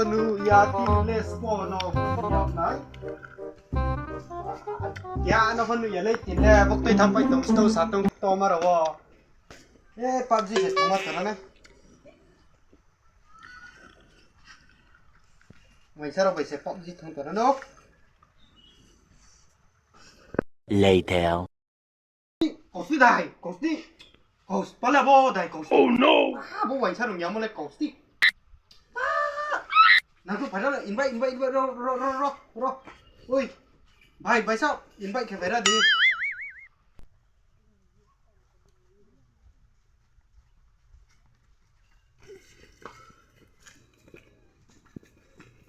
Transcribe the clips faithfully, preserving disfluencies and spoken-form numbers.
Nuh ya tin le spo no ya nai. Ya no pho nuh ya le tin le bok tui tham pai tong sto sa tong to ma ro wo. E PUBG se thang ma tara ne. Mai sa ro bai se PUBG thang tara no. Later. Kau sni dai, kau sni. Kau spa le bo dai, kau sni. Oh no! Ah, bo waisa rung yamo le kau sni. Ah! Nang tu phai ra le, invite, invite, invite, ro, ro, ro, ro, ro. Oi. Bhai, bhai sao, invite khe phai ra di.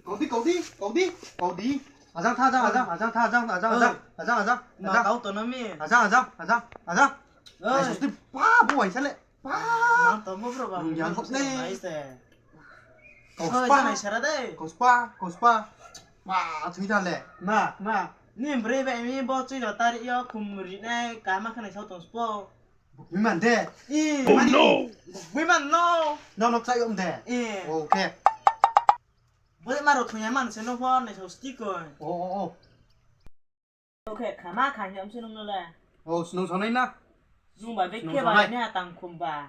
Kau di, kau di, kau di, kau di. Ajang tha, ajang, ajang, ajang tha, ajang, ajang, ajang, ajang, ajang, ajang. Kau to no mi. Ajang, ajang, ajang, ajang. Oi. Nai sos di, pa, bo waisa le. Pa. Nang to mo bro ba. Rung yang hot le. Nai se. Kau spa. Nai sara dei. Kau spa, kau spa. Pa, thui tha le. Ma, ma. Ni bre ba mi bo chui lo tari yo kum ri nai ka ma khanai sao tong spo. Bukmi man de. Eh, oh, mani no. Bukmi man no. No, no, chai om de. Eh. Okay. Bo ma ro thuya man se no pho nai so stick ko. Oh, oh, oh. Okay, khama kha hiam se nung no le. Oh, snung sonai na. Nung ba bek khe ba ne ha tang khum ba.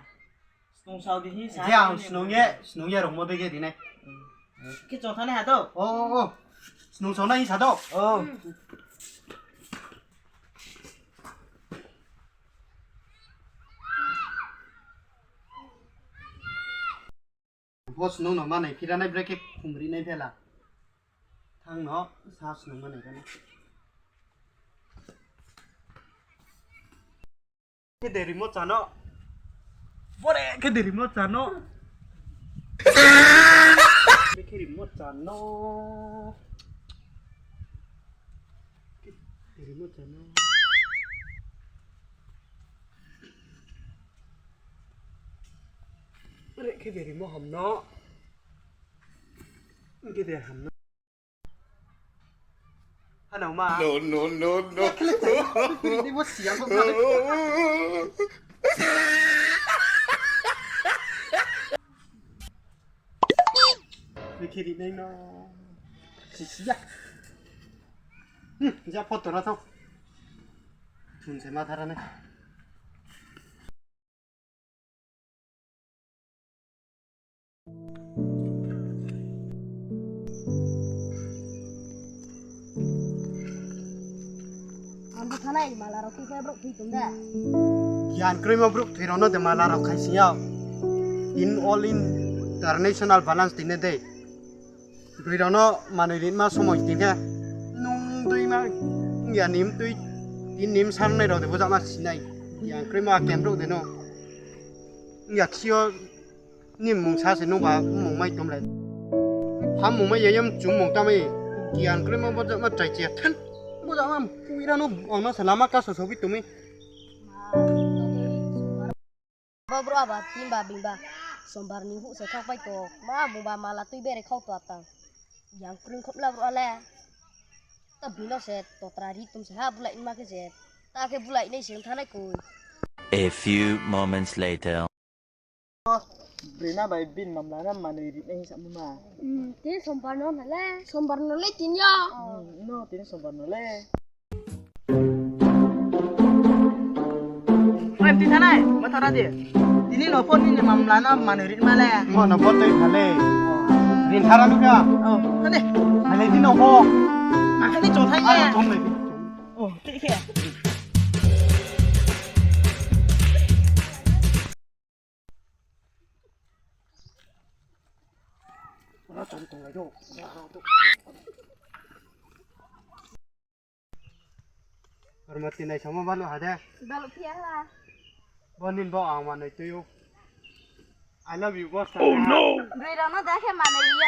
Snung sao di hi sa. Je ang snung ye, snung ye rong mo bek ye di nai. Khe chong thani ha to. Oh, oh, oh. Snung sonai hi sa to. Oh. Bo snung no manai phira nai brekhe khumri nai phela. Thang no sa snung manai kha na. Khe de rimo cha no. Bore khe de rimo cha no. Khe rimo cha no. Khe de rimo cha no. Bore khe de rimo ham no. Khe de ham no. Hano ma. No, no, no, no. Khe le chai. Khe de mo siang ko. Bikhe ri nai no. Sisi ya. Hmm, ja photo ra thou. Thun se ma thara nai. Ang bo thanai mala rao khe khe brouh thoi tong de. Gian kroimo brouh thoi rao no de mala rao khai sing yag. In all international balance tini de. Broi rao no manoi rinma somoi tini khe. Nung dui ma ya nim tui tin nim sangnai rao de bo jama sinai. Gian kroimo a kem brouh de no. Ya thio. Ni mungsa se nungba mungmai tomlai. Ham mungmai ya yam chung mung tamai. Gian kroimo bo jama chai che than. Bo jama pui ra no ang no se lama kaso sobi tumi. Bo bro aba timba bingba. Sombar ni huh se thangpai to. Ma bungba mala tui bere khau to atang. Yang kring khop la bro ale. Ta bino se totra ri tum se ha bulai ma khe se. Ta khe bulai nai se thanai koi. A few moments later. Brina bai bin mamla na manoi ri nai sa ma. Hmm, tini sombar no na le. Sombar no le tini yo. Hmm, no, tini sombar no le. Oi, tini thanai, ma thara di. Tini no phone ni mamla na manoi ri ma le. Mo no phone tui thale. Rin thara lu ka. Oh, thane. Thale di no ho. Ma thane chong thai ya. Chong le. Oh, tini khe. Armati nai sama balu hade. Balu phiya ha. Bo nin bo ang manoi tuyu. I love you, boss. Oh no. Broi rao no da khe manoi ya.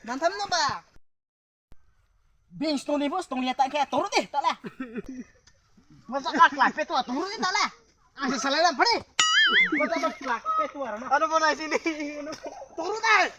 Mantham no ba. Bing stoni bo stoni ya ta khe turu di ta la. Masa ka klak pe tu turu di ta la. Ang se salai lam pade. Masa ka klak pe tu arana. Ano bo nai sini. Turu dai.